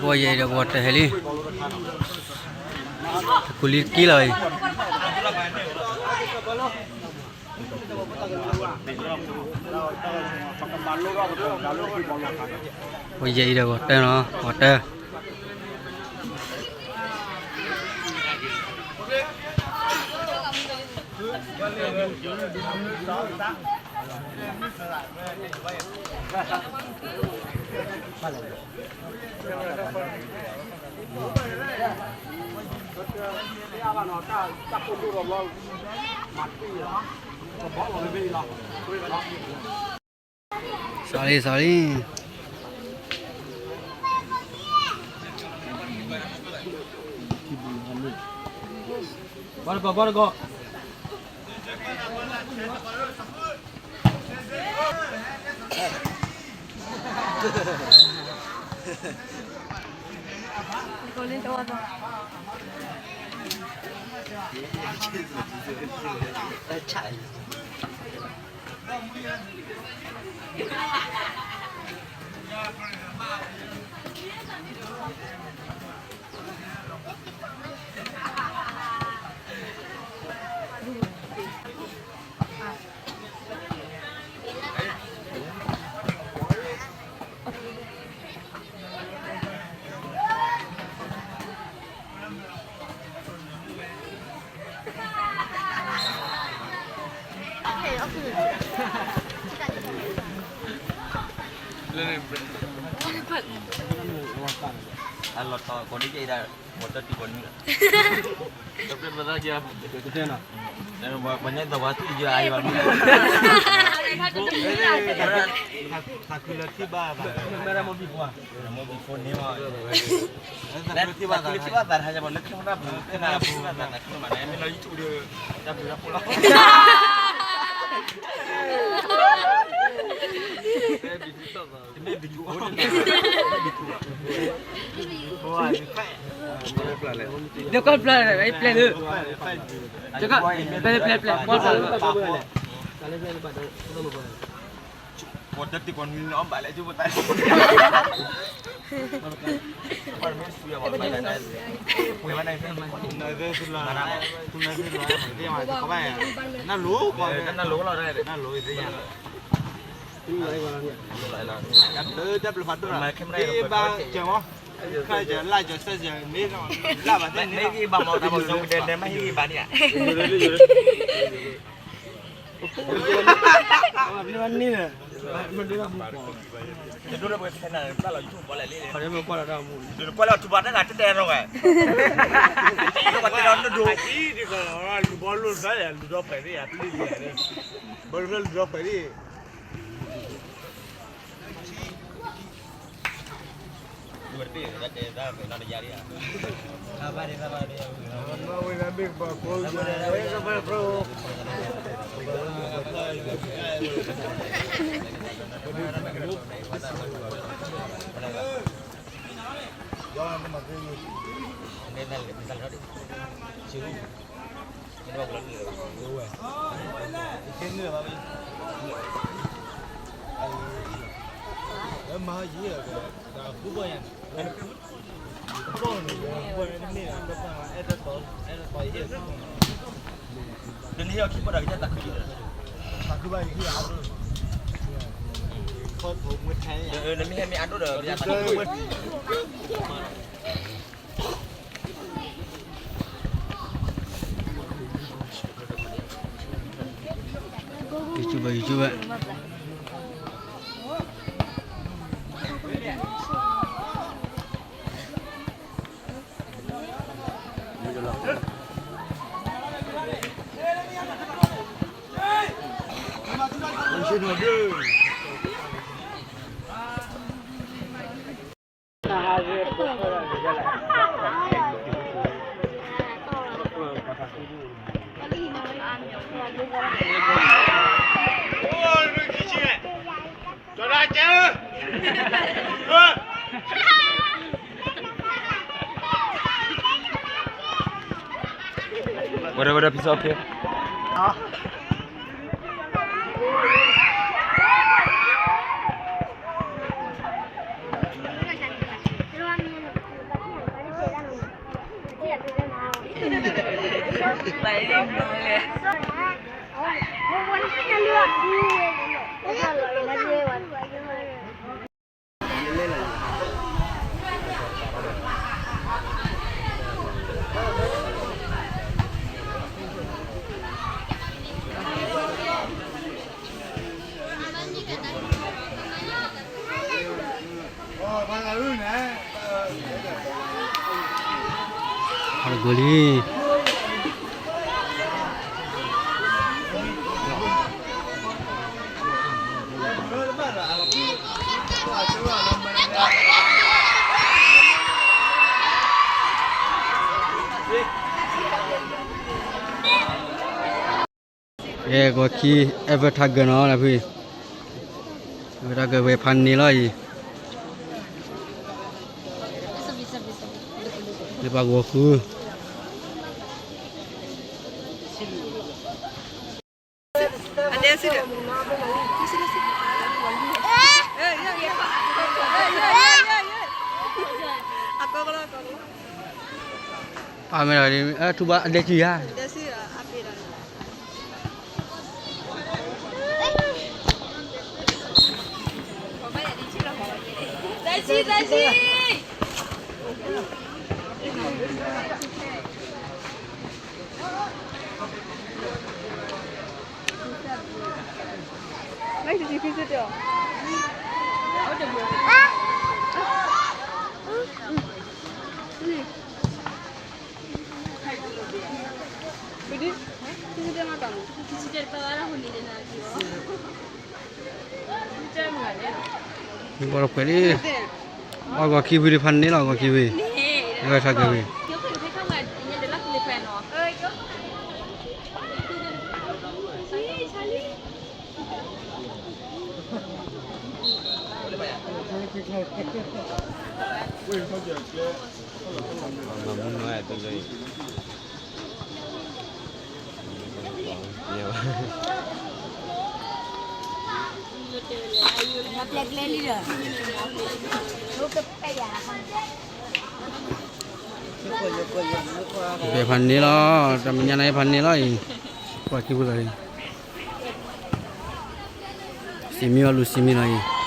ပှၤယဲအံၤဒီးပှၤတၢၢ်ဟဲလံ, တကူးလံတက့ၢ်လီၤအံၤ, ပှၤယဲအံၤဒီးပှၤတၢၢ်လီၤ, ပှၤတၢၢ် စီၤလံ စီၤလံ. ဘၣ်တကီၢ် ဘၣ်တကီၢ်. အလီၤတီၤကိးဒ်ကဲအံၤဒၣ် ဝီၤတၢ်တံၢ်ပှၤနွံလီၤ. ပှၤညါသဝီသူယၤအံၤဘၣ်မ့ၢ် သးခုလၢထံဘၣ်ဘၣ် မ့ၢ်ဘံၣ်ဖိန့ၣ်ဘၣ် သးခုလၢထံဘၣ်သး သးခုလၢထံဘၣ်သး ဟဲယၤဘၣ်လၢထံမတၢ်ဘျုး သးခုလၢမၤနမ့ၢ်လီၤ YouTube ဒီး တၢ်ဘျုးတၢ်ဖှိၣ်လီၤ တမ့ၢ်ဘံၣ်ထူ ဒီကီၢ်ပျၢ် ပျဲၢ်လၢ ပျဲၢ် ပျဲၢ် ပျဲၢ် ပျဲၢ် ပျဲၢ် ပျဲၢ် ပျဲၢ် ပှၤတၢ်တံၢ်ပှၤနွံအီၣ်ဘၣ်လဲၣ် ကၠိပတၢ် ပှၤမ့ၢ်ဆူယၤဘၣ် ပှၤမ့ၢ်ဆူယၤဘၣ် နလိၤကွၢ် နလိၤလီၤ နလိၤသ့ၣ်ညါ တၢ်ဘျုးတၢ်ဘျုးဖးဒိၣ်လီၤ ဘၣ်စၢၤမီၤ ခါစၢၤ လၢစၢၤ စၢၤန့ၣ် လၢဘၣ်သ့ၣ်န့ၣ် မ့ၢ်ဂ့ၤဘၣ်မီၤတၢ်ဘၣ်စၢၤကဒဲဒဲမ့ၢ်ဂ့ၤဘၣ်န့ၣ် နဒိၣ်လၢပှဲၤဖဲနၤ ပျၢ်လီၤ YouTube ပီၣ်လဲၣ်လံ နကွၢ်လီၤ YouTube ပီၣ်တဲနၤတဲတဲရီဝဲ နကွၢ်တဲဒီးနဒိၣ် လူၤဘီလူၤသးယၤ လူၤဒီဖှဲးသ့ၣ်ယၤ ပျံၤသ့ၣ်ယၤ ဘီလူၤဖဲလူၤဒီဖှဲးသ့ၣ် တနံၤဟဲအီၤခံပီၢ်ဒီးကစၢ်သးခု, သးခုဘၣ်, နမ့ၢ်ဟဲမ့ၢ်အဒိၣ်ဒီး YouTube, YouTube. ဝဲဒၣ် ဝဲဒၣ် ဖံစီဖ့. ဟီၣ်တဂိၢ်လံ. ယဲၢ်ဂီၤခံ Everton နီၤ ဖု Everton ဝဲဖးန့ၢ်လီၤအံၤ လၢပှၤဂီၤဃု အမဲာ်ထူဘၣ်အဒဲကံယါ ဘီၣ်လီၤကွဲးလံ အဂီၤခံဝံၤဒီးဖးန့ၢ်လီၤ အဂီၤခံဝံၤ အဝဲထါကဲဝံၤ ဖဲဖးန့ၢ်လီၤ တမညါန့ၣ်ဖးန့ၢ်လီၤအံၤ ကွၢ်ကံပူၤလီၤ စံးမံအီၤလူၤစံးမံလီၤအံ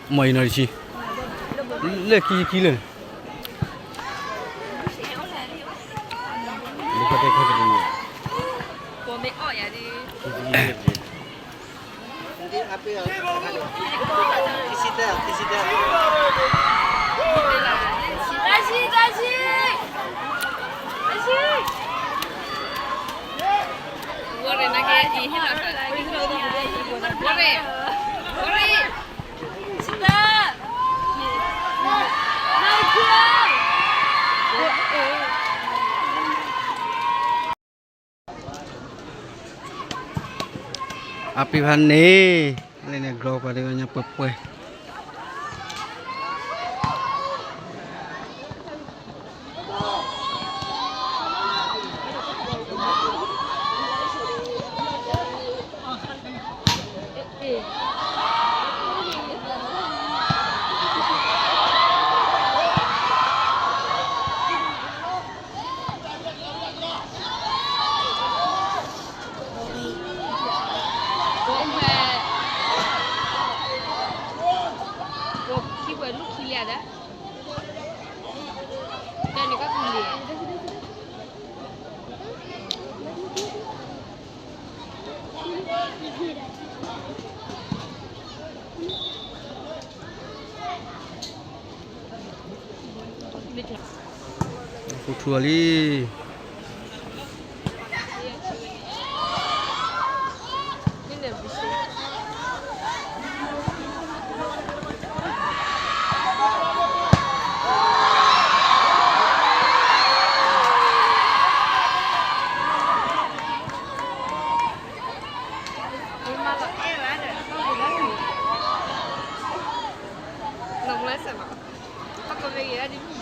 ၤ မ့ၢ်အံၤနီၤတဆံ လၢခံခံလၢ အပ့ၤဖးန့ၣ် လၢန့ၣ် ကီၤပှၤဒ်ဝဲညါပှဲၤပှဲၤ ဃိထူအီၤလံ. လီၤမူလၢစဲးမး, ပကဝဲဂ့ၤဒ်